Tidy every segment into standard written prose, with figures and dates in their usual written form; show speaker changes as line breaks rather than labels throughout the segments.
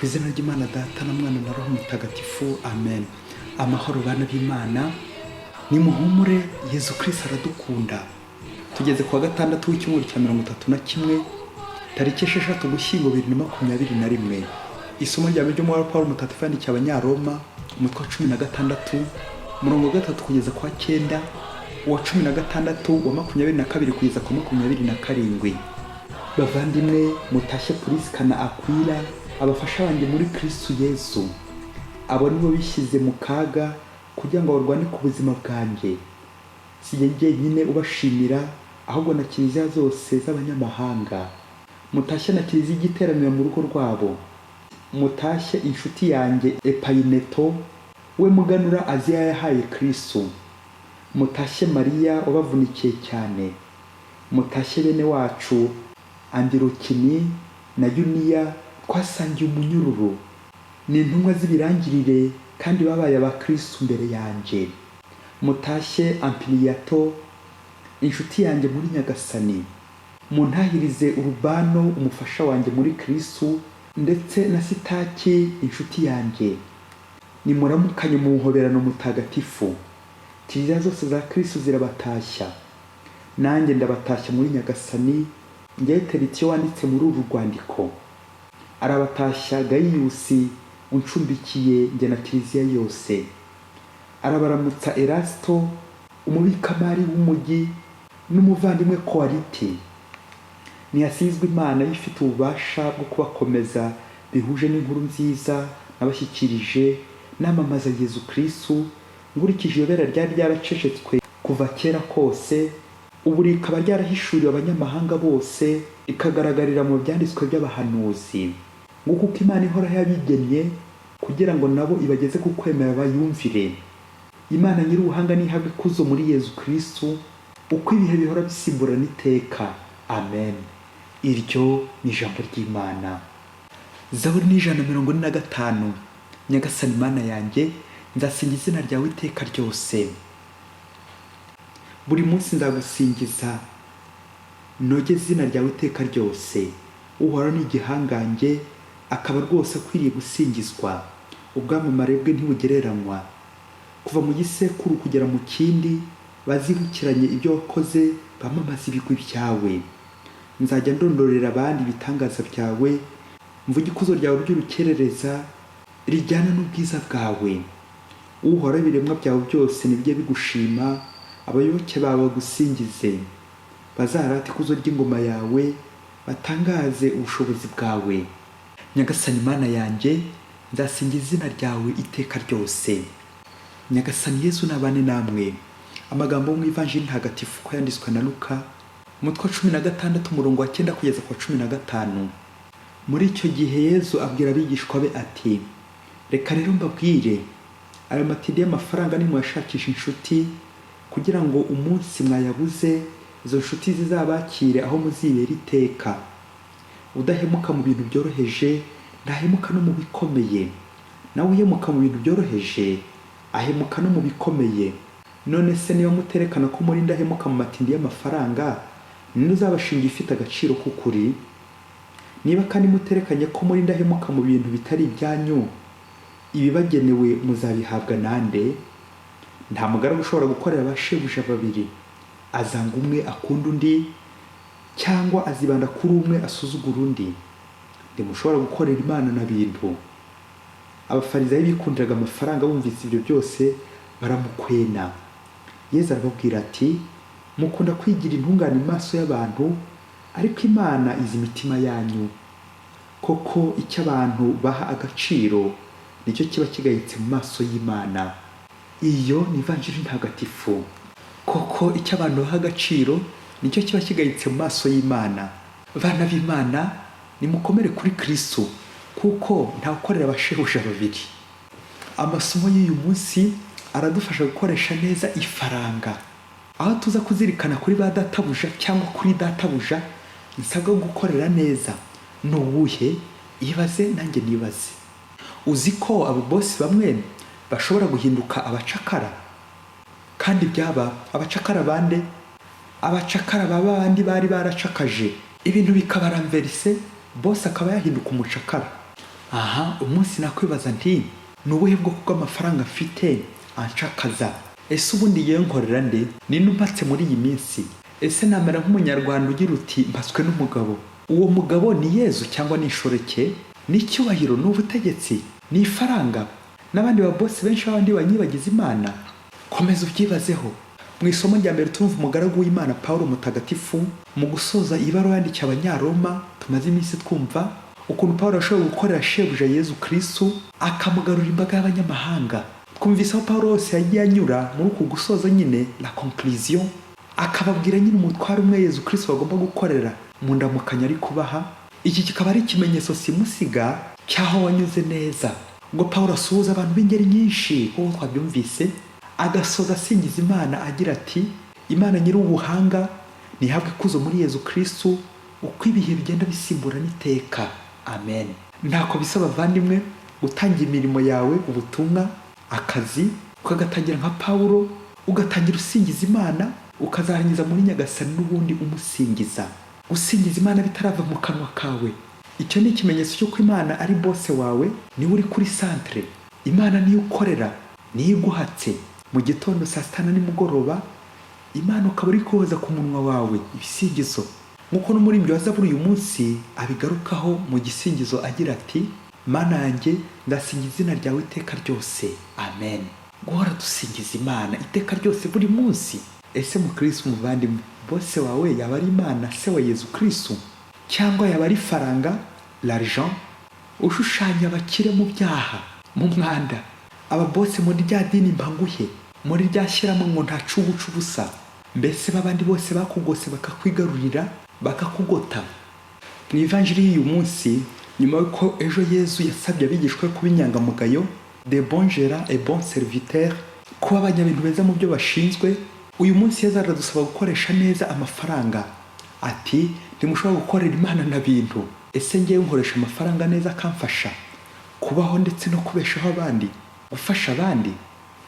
Ku izina ry'Imana Data na Mwana na Roho Mutagatifu, amen. Amahoro bana b'Imana, nimuhumure, Yezu Kristo aradukunda. Tugeze ku wa gatandatu w'icyumweru cya 31, tariki 6 Ugushyingo 2021. Isomo rya mbere ryo Paul Mutagatifu yandikiye Abanyaroma, umutwe wa 16, umurongo wa 3 kugeza ku wa 9, uwa 16, wa 22 kugeza ku wa 27. Bavandimwe, mutashye Purisika na Akwila, abafasha banjye muri Kristo Yesu. Abo nibo bishyize mu kaga kugira ngo barwane ku buzima bwanjye. Si jye jyenyine ubashimira, ahubwo na kiliziya zose z'abanyamahanga. Mutashye na kiliziya ijya iteranira mu rugo rwabo. Mutashye inshuti yanjye Epayineto, we muganura Aziya yahaye Kristo. Mutashye Mariya wabavunikiye cyane. Mutashye bene wacu Andirokini na Yuniya twasangiye umunyururu. Ni intumwa z'ibirangirire kandi babaye abakristu mbere yanjye. Mutashye Ampiliyato, inshuti yanjye muri Nyagasani. Muntahirize Urubano, umufasha wanjye muri Kristu, ndetse na Sitaki, inshuti yanjye. Nimuramukanye mu muhoberano mutagatifu. Kiliziya zose za Kristu zirabatashya. Nanjye ndabatashya muri Nyagasani, njyewe Teritiyo wanditse muri uru rwandiko. Arabatashya Gayiyusi uncumbikiye njye na Kiliziya yose. Arabaramutsa Erasito, umubikamari w'umujyi, n'umuvandimwe Kowariti. Nihasingizwe Imana yo ifite ububasha bwo kubakomeza bihuje n'inkuru nziza nabashyikirije, namamaza Yezu Kristu, nkurikije iyobera ryari ryaracecetswe kuva kera kose, ubu rikaba ryarahishuriwe abanyamahanga bose, rikagaragarira mu byanditswe by'abahanuzi. Nguko uko Imana ihoraho yabigennye, kugira ngo nabo ibageze ku kwemera bayumvire. Imana Nyir'ubuhanga nihabwe ikuzo muri Yezu Kristu, uko ibihe bihora bisimburana iteka. Amen. Iryo ni ijambo ry'Imana. Zaburi ni 145. Nyagasani Mana yanjye, nzasingiza izina ryawe iteka ryose. Buri munsi nzagusingiza, nogeze izina ryawe iteka ryose. Uhoraho ni igihangange, akaba rwose akwiriye gusingizwa. Ubwamamare bwe ntibugereranywa. Kuva mu gisekuru kugera mu kindi, bazibukiranye ibyo wakoze, bamamaze ibigwi byawe. Nzajya ndondorera abandi ibitangaza byawe, mvuge ikuzo ryawe ry'urukerereza, rijyana n'ubwiza bwawe. Uhoraho, ibiremwa byawe byose nibijye bigushima, abayoboke bawe bagusingize. Bazarate ikuzo ry'ingoma yawe, batangaze ubushobozi bwawe. Nyagasani Mana yanjye, nzasingiza izina ryawe iteka ryose. Nyagasani Yezu nabane namwe. Amagambo yo mu Ivanjiri ntagatifu uko yanditswe na Luka, umutwe wa 16 umurongo wa 9 kugeza ku wa 15. Muri icyo gihe Yezu abwira abigishwa be ati: Reka rero mbabwire, ayo matindi y'amafaranga nimuyashakisha inshuti, kugira ngo umunsi mwayabuze izo nshuti zizabakire aho muzibera iteka. Udahemuka mu bintu byoroheje ntahemuka no mu bikomeye, nawe uhemuka mu bintu byoroheje ahemuka no mu bikomeye. None se niba muterekana ko muri indahemuka mu matindi y'amafaranga, ninde uzabashinga ifite agaciro k'ukuri? Niba kandi muterekanye ko muri indahemuka mu bintu bitari ibyanyu, ibibagenewe muzabihabwa nande? Nta mugaragu ushobora gukorera ba shebuja babiri. Azanga umwe akunda undi, cyangwa azibanda kuri umwe asuzugura undi. Ntimushobora gukorera Imana na bintu. Abafarizayi bikundiraga amafaranga bumvise ibyo byose baramukwena. Yezu arababwira ati: Mukunda kwigira intungane mu maso y'abantu, ariko Imana izi imitima yanyu. Koko icyo abantu baha agaciro nicyo kiba kigayitse mu maso y'Imana. Iyo ni Ivanjiri ntagatifu. Koko icyo abantu baha agaciro nicyo kiba kigayitse mu maso y'Imana. Bana b'Imana, nimukomere kuri Kristu, kuko ntawukorera abashebuja babiri. Amasomo y'uyu munsi aradufasha gukoresha neza ifaranga. Aho tuza kuzirikana kuri ba databuja cyangwa kuri databuja nsabwa gukorera neza ni uwuhe? Ibaze nanjye nibaze. Uzi ko abo bosi bamwe bashobora guhinduka abacakara? Kandi byaba abacakara bande? Abacakara ba bandi bari baracakaje, ibintu bikaba renversé, bosi akaba yahinduka umucakara. Aha umunsi nakwibaza nti: "Ni ubuhe bwoko bw'amafaranga mfite anshakaza? Ese ubundi yewe nkorera nde? Ninde umpatse muri iyi minsi?" Ese namera nk'Umunyarwanda ugira uti: "Mpatswe n'umugabo"? Uwo mugabo ni Yezu cyangwa ni inshoreke? Ni icyubahiro? Ni ubutegetsi? Ni ifaranga n'abandi babosi benshi, b'abandi banyibagiza Imana? Komeza ubyibazeho. Mu isomo rya mbere turumva umugaragu w'Imana Paul Mutagatifu mu gusoza ibaruwa yandikiye Abanyaroma. Tumaze iminsi twumva ukuntu Paul yashoboye gukorera shebuja Yezu Kristu, akamugarura imbaga y'abanyamahanga. Twumvise aho Paul hose yagiye anyura muri uku gusoza nyine, la conclusion, akababwira nyine umutware umwe, Yezu Kristu, bagomba gukorera mu ndamukanyo ari kubaha. Iki kikaba ari ikimenyetso simusiga cy'aho wanyuze neza. Ubwo Paul asuhuza abantu b'ingeri nyinshi nk'uko twabyumvise, agasoza asingiza Imana agira ati: "Imana nyiri ubuhanga ntihabwe ikuzo muri Yezu Kristu uko ibihe bigenda bisimburana iteka. Amen." Ntako bisa, abavandimwe, gutangira imirimo yawe, ubutumwa, akazi, ukagatangira nka Pawulo, ugatangira usingiza Imana, ukazarangiza muri Nyagasani n'ubundi umusingiza. Gusingiza Imana bitarava mu kanwa kawe, icyo ni ikimenyetso cy'uko Imana ari boss wawe, niwe uri kuri centre. Imana niyo ukorera, niyo iguhatse mu gitondo, saa sita na nimugoroba. Imana ukaba uri koza ku munwa wawe ibisingizo, nk'uko n'umuririmbyi wa Zaburi uyu munsi abigarukaho mu gisingizo agira ati: "Mana yanjye, ndasingiza izina ryawe iteka ryose. Amen." Guhora dusingiza Imana iteka ryose, buri munsi. Ese mukirisitu muvandimwe, boss wawe yaba ari Imana se wa Yezu Kirisitu, cyangwa yaba ari faranga, l'argent, ushushanya abakire mu byaha, mu mwanda, ababosi muri rya dini mpanguhe, muri rya shyirahamwe ngo ntacubuca ubusa, mbese babandi bose bakugose, bakakwigarurira, bakakugota? Mu ivanjiri y'uyu munsi, nyuma y'uko ejo Yezu yasabye abigishwa kuba inyangamugayo, de bons gérants et bons serviteurs, kuba abanyabintu beza mu byo bashinzwe, uyu munsi Yezu aradusaba gukoresha neza amafaranga. Ati: "Ntimushobora gukorera Imana na bintu." Ese ngewe nkoresha amafaranga neza, akamfasha kubaho ndetse no kubeshaho abandi, gufasha abandi,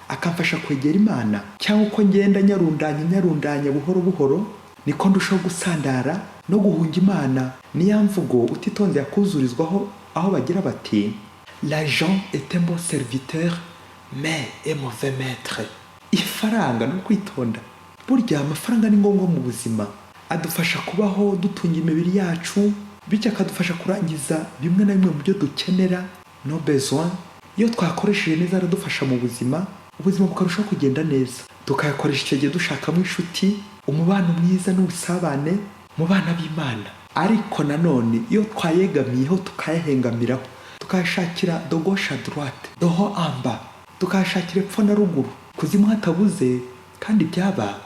akamfasha kwegera Imana, cyangwa uko ngenda nyarundanya nyarundanya buhoro buhoro niko ndushaho gusandara no guhunga Imana? Niya mvugo utitonze yakuzurizwaho, aho bagira bati: "L'argent est un bon serviteur mais un mauvais maître." Ifaranga no kwitonda. Burya amafaranga ni ngombwa mu buzima, adufasha kubaho, dutunga imibiri yacu, bityo akadufasha kurangiza bimwe na bimwe mu byo dukenera, nos besoins. Iyo twakoresheje neza aradufasha mu buzima, ubuzima bukarushaho kugenda neza. Tukayakoresha icyo gihe dushakamo inshuti, umubano mwiza n'ubusabane mu bana b'Imana. Ariko nanone iyo twayegamiyeho, tukayahengamiraho, tukayashakira de gauche à droite, de haut en bas, tukayashakira epfo na ruguru, kuzimu hatabuze kandi byaba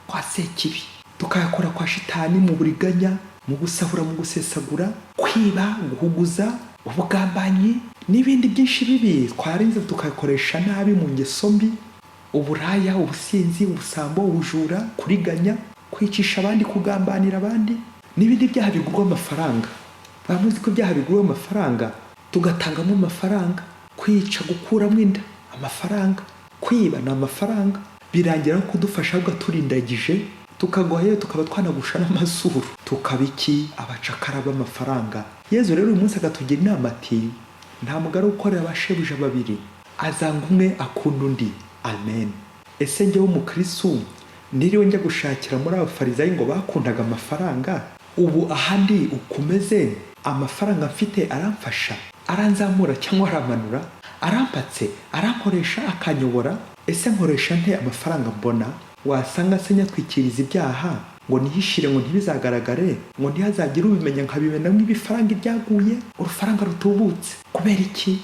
kwa Sekibi, tukayakora kwa shitani mu buriganya, mu gusahura, mu gusesagura, kwiba, guhuguza, ubugambanyi n'ibindi byinshi bibi, twarinze tukayakoresha nabi mu ngeso mbi, uburaya, ubusinzi, ubusambo, ubujura, kuriganya, kwicisha abandi, kugambanira abandi n'ibindi byaha bigurwa amafaranga. Muzi ko ibyaha bigurwa amafaranga, tugatangamo amafaranga: kwica, gukuramo inda, amafaranga; kwiba ni amafaranga. Birangira no kudufasha ahubwo turindagije, tukagoye, tukaba twanagusha n'amazuru, tukaba iki? Abacakara b'amafaranga. Yezu rero uyu munsi akatugira inama ati: "Nta mugaragu ukorera abashebuja babiri, azanga umwe akunda undi." Amen. Ese njyewe umukristu niriwe njya gushakira muri Abafarizayi ngo bakundaga amafaranga, ubu ahandi ukomeze, amafaranga mfite aramfasha, aranzamura cyangwa aramanura? Arampatse, arankoresha, akanyobora? Ese nkoresha nte amafaranga mbona? Wasanga se nyatwikiriza ibyaha ngo nihishire, ngo ntibizagaragare, ngo ntihazagire ubimenya, nkabimenamo ibifaranga ibyaguye, urufaranga rutubutse? Kubera iki?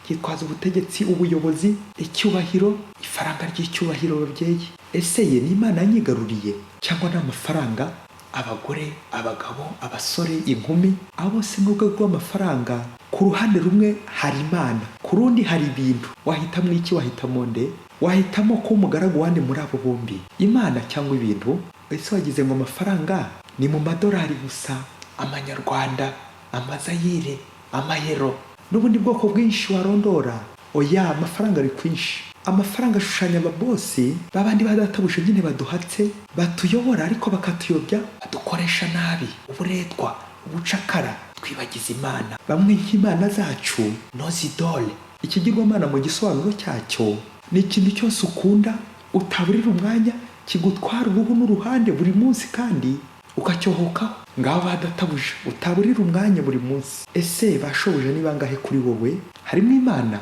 Yitwaza ubutegetsi, ubuyobozi, icyubahiro, ifaranga ry'icyubahiro. Babyeyi, ese ye ni Imana yanyigaruriye cyangwa ni amafaranga? Abagore, abagabo, abasore, inkumi, abo bose ni urwego rw'amafaranga. Ku ruhande rumwe hari Imana, ku rundi hari ibintu. Wahitamo iki? Wahitamo nde? Wahitamo kuba umugaragu wande muri abo bombi, Imana cyangwa ibintu? Ese wagize ngo amafaranga ni mu madolari gusa, amanyarwanda, amazayire, amayero n'ubundi bwoko bwinshi warondora? Oya, amafaranga ari kwinshi. Amafaranga ashushanya ababosi, babandi badatabuje nyine, baduhatse, batuyobora ariko bakatuyobya, badukoresha nabi, uburetwa, ubucakara. Twibagiza Imana, bamwe nk'imana zacu, nos idoles. Ikigirwamana mu gisobanuro cyacyo ni ikintu cyose ukunda, utaburira umwanya, kigutwara uruhu n'uruhande buri munsi kandi ukacyohokaho. Ngaho ba databuja utaburira umwanya buri munsi, ese ba shobuja ni bangahe kuri wowe? Harimo Imana?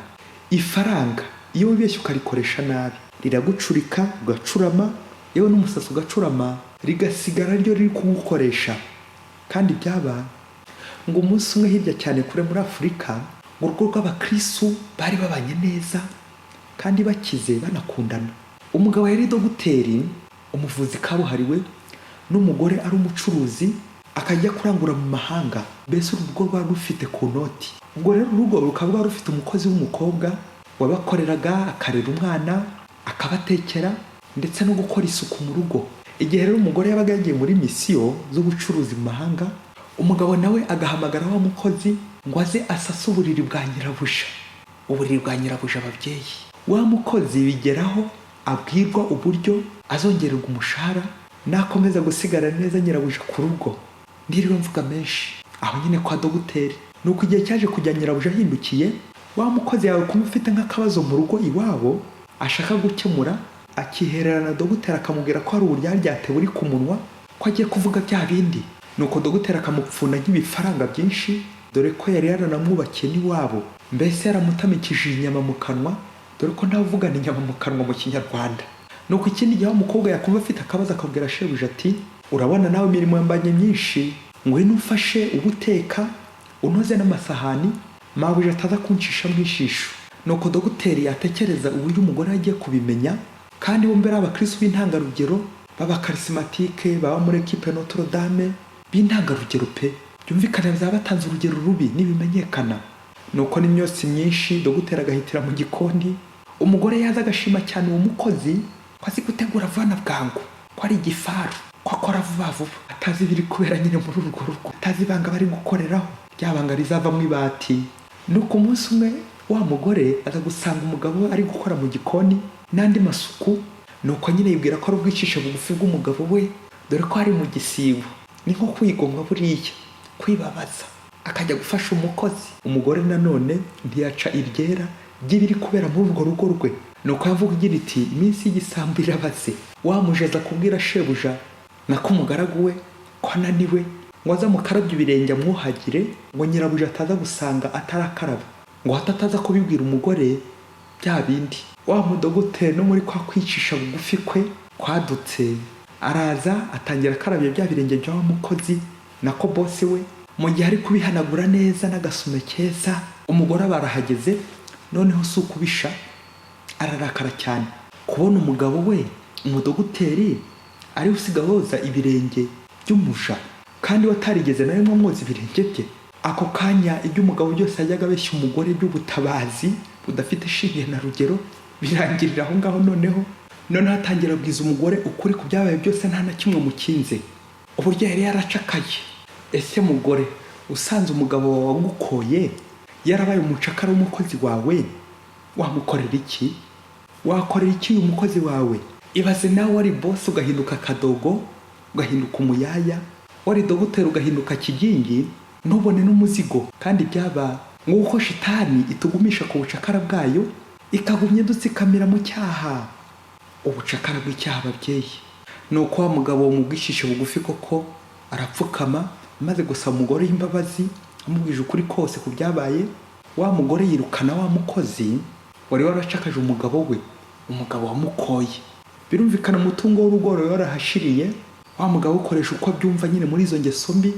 Ifaranga iyo wibeshye ukarikoresha nabi riragucurika, ugacurama, yewe n'umusatsi ugacurama, rigasigara ryo riri kugukoresha. Kandi byaba ngo umunsi umwe hirya cyane kure muri Afurika, ngo urugo rw'abakristu bari babanye neza kandi bakize, banakundana. Umugabo yari dogiteri, umuvuzi kabuhariwe, n'umugore ari umucuruzi, akajya kurangura mu mahanga. Mbese uru rugo rwari rufite ku noti. Ubwo rero urugo rukaba rwari rufite umukozi w'umukobwa wabakoreraga, akarera umwana, akabatekera, ndetse no gukora isuku mu rugo. Igihe rero umugore yabaga yagiye muri misiyo z'ubucuruzi mu mahanga, umugabo nawe agahamagara wa mukozi ngo aze asase uburiri bwa nyirabuja, uburiri bwa nyirabuja. Ababyeyi, wa mukozi bigeraho abwirwa uburyo azongererwa umushahara nakomeza gusigara neza nyirabuja ku rugo. Ndiriwe mvuga menshi aho nyine kwa dogiteri. Ni uko igihe cyaje kujya, nyirabuja ahindukiye, wa mukozi yawe kumva ufite nk'akabazo mu rugo iwabo ashaka gukemura, akihererana dogiteri, akamubwira ko hari uburyaryate buri ku munwa, ko agiye kuvuga bya bindi. Nuko dogiteri akamupfuna nk'ibifaranga byinshi, dore ko yari yaranamwubakiye n'iwabo, mbese yaramutamikishije inyama mu kanwa, dore ko ntawe uvugana inyama mu kanwa mu Kinyarwanda. Nuko ikindi gihe umukobwa yakumva afite akabazo, akabwira shebuja ati: "Urabona nawe imirimo yambanye myinshi, ngwino umfashe ubuteka, unoze n'amasahani, mabuja ataza kuncisha mu ijisho." Nuko dogiteri yatekereza uburyo umugore agiye kubimenya, kandi bombi ari abakristu b'intangarugero, b'abakarismatike, baba muri ekipe Notre Dame, b'intangarugero pe. Byumvikane bazaba batanze urugero rubi nibimenyekana. Nuko n'imyotsi myinshi, dogiteri agahitira mu gikoni. Umugore yaza agashima cyane uwo mukozi, ko azi gutegura vuba na bwangu, ko ari igifaru, ko akora vuba vuba, atazi ibiri kubera nyine muri urwo rugo, atazi ibanga bari gukoreraho, rya banga rizavamo ibati. Nuko umunsi umwe wa mugore aza gusanga umugabo we ari gukora mu gikoni n'andi masuku. Nuko nyine yibwira ko ari ubwicisha bugufi bw'umugabo we, dore ko ari mu gisibo, ni nko kwigomwa buriya, kwibabaza, akajya gufasha umukozi. Umugore nanone ntiyaca iryera ry'ibiri kubera muri urwo rugo rwe. Nuko yavuga igira iti: "Iminsi y'igisambo irabaze." Wa mujeza kubwira shebuja, nako umugaragu we, ko ananiwe, ngo aze amukarabye ibirenge, amwuhagire, ngo nyirabuja ataza gusanga atarakaraba, ngo hato ataza kubibwira umugore bya bindi. Wa mudogoteri no muri kwa kwicisha bugufi kwe kwadutse, araza atangira akarabya bya birenge bya wa mukozi, nako bosi we. Mu gihe ari kubihanagura neza n'agasume keza, umugore aba arahageze. Noneho si ukubisha, ararakara cyane kubona umugabo we, umudogoteri, ariwe usiga woza ibirenge by'umuja, kandi we atarigeze na rimwe amwoza ibirenge bye. Ako kanya ibyo umugabo byose yajyaga abeshya umugore by'ubutabazi budafite ishinge na rugero birangirira aho ngaho. Noneho atangira abwiza umugore ukuri ku byabaye byose, nta na kimwe mukinze, uburyo yari yaracakaye. Ese mugore, usanze umugabo wawe wagukoye yarabaye umucakara w'umukozi wawe, wamukorera iki? Wakorera iki uyu mukozi wawe? Ibaze nawe wari bosi ugahinduka akadogo, ugahinduka umuyaya, wari dogiteri ugahinduka kigingi, ntubone n'umuzigo. Kandi byaba nk'uko shitani itugumisha ku bucakara bwayo, ikagumya dutsikamira mu cyaha, ubucakara bw'icyaha. Ababyeyi, ni uko wa mugabo mu bwicishe bugufi koko arapfukama, amaze gusaba umugore imbabazi, amubwije ukuri kose ku byabaye. Wa mugore yirukana wa mukozi wari waracakaje umugabo we, umugabo wamukoye. Birumvikana umutungo w'urugo wari warahashiriye. Wa mugabo ukoresha uko abyumva nyine muri izo ngeso mbi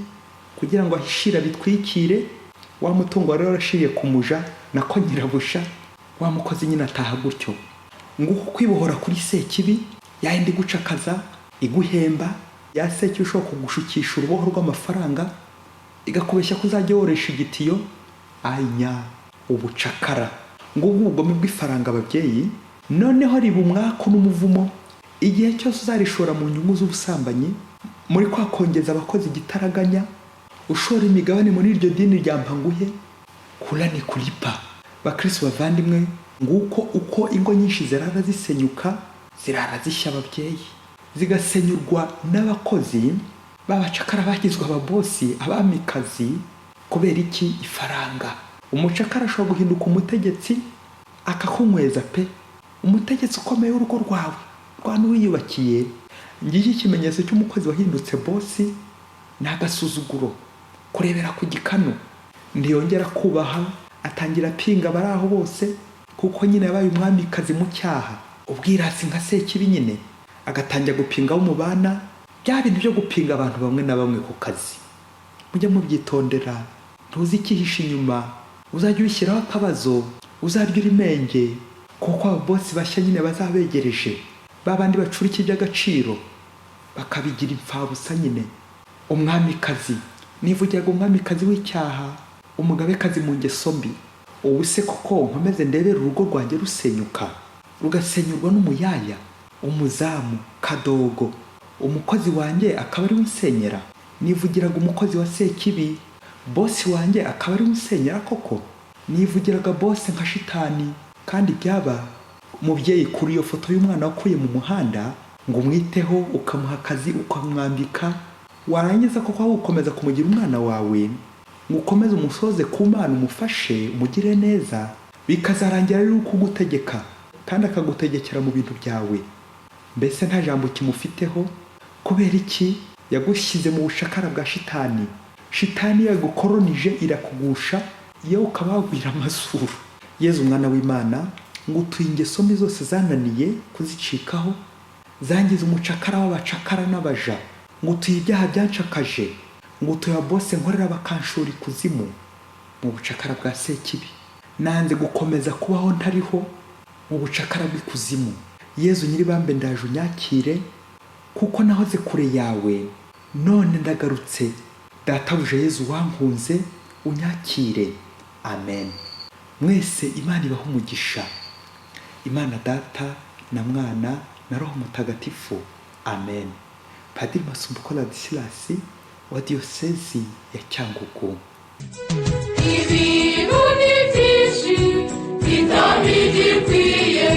kugira ngo ahishire, abitwikire wa mutungo wari warashiriye ku muja, nako nyirabuja. Wa mukozi nyine ataha gutyo. Nguko kwibohora kuri sekibi, yayindi igucakaza, iguhemba, ya sekibi ushobora kugushukisha uruboho rw'amafaranga, igakubeshya ko uzajya woresha igitiyo. Anya ubucakara, ngubwo ubugome bw'ifaranga. Ababyeyi, noneho riba umwaku n'umuvumo igihe cyose uzarishora mu nyungu z'ubusambanyi, muri kwa kongeza abakozi igitaraganya, ushora imigabane muri iryo dini rya mpanguhe, kula ni kulipa. Bakristo bavandimwe, nguko uko ingo nyinshi zirara zisenyuka, zirara zishya, ababyeyi, zigasenyurwa n'abakozi b'abacakara bagizwe ababosi, abamikazi. Kubera iki? Ifaranga. Umucakara ashobora guhinduka umutegetsi akakunyweza pe, umutegetsi ukomeye w'urugo rwawe rwa n'uwiyubakiye. Ngiki ikimenyetso cy'umukozi wahindutse boss: ni agasuzuguro, kurebera ku gikanu, ntiyongera kubaha, atangira apinga abari aho bose, kuko nyine yabaye umwamikazi mu cyaha, ubwirasi nka Sekibi nyine, agatangira gupinga abo mubana. Bya bintu byo gupinga abantu bamwe na bamwe ku kazi, mujye mubyitondera. Ntuzi icyihishe inyuma, uzajya ubishyiraho akabazo, uzarya urimenge, kuko ababosi bashya nyine bazabegereje ba bandi bacurika iby'agaciro bakabigira imfabusa nyine. Umwamikazi, nivugiraga umwamikazi w'icyaha, umugabekazi mu ngeso mbi. Ubu se koko nkomeze ndebere urugo rwanjye rusenyuka, rugasenyurwa n'umuyaya, umuzamu, kadogo, umukozi wanjye akaba ariwe unsenyera? Nivugiraga umukozi wa Sekibi, boss wanjye akaba ariwe unsenyera koko? Nivugiraga boss nka shitani. Kandi byaba umubyeyi, kuri iyo foto y'umwana wakuye mu muhanda ngo umwiteho, ukamuha akazi, ukamwambika, warangiza koko aho gukomeza kumugira umwana wawe ngo ukomeze umusoze ku Mana, umufashe, umugire neza, bikazarangira ari kugutegeka kandi akagutegekera mu bintu byawe, mbese nta jambo kimufiteho. Kubera iki? Yagushyize mu bucakara bwa shitani. Shitani yagukoronije, irakugusha, yewe ukaba wagwira amazuru. Yezu umwana w'Imana, ngo utuye ingeso mbi zose zananiye kuzicikaho, zangiza umucakara w'abacakara n'abaja, ngo utuye ibyaha byanshakaje, ngo utuye bose nkorera bakanshura ikuzimu mu bucakara bwa Sekibi. Nanze gukomeza kubaho ntariho mu bucakara bw'ikuzimu. Yezu nyiribambe, ndaje unyakire, kuko nahoze kure yawe, none ndagarutse. Databuja Yezu wankunze, unyakire. Amen. Mwese Imana ibahe umugisha, Imana Data na Mwana na Roho Mutagatifu. Amen. Padiri Masumbuko Ladislas wa Diyosezi ya Cyangugu.
Ibintu ni byinshi bitari gikwiye.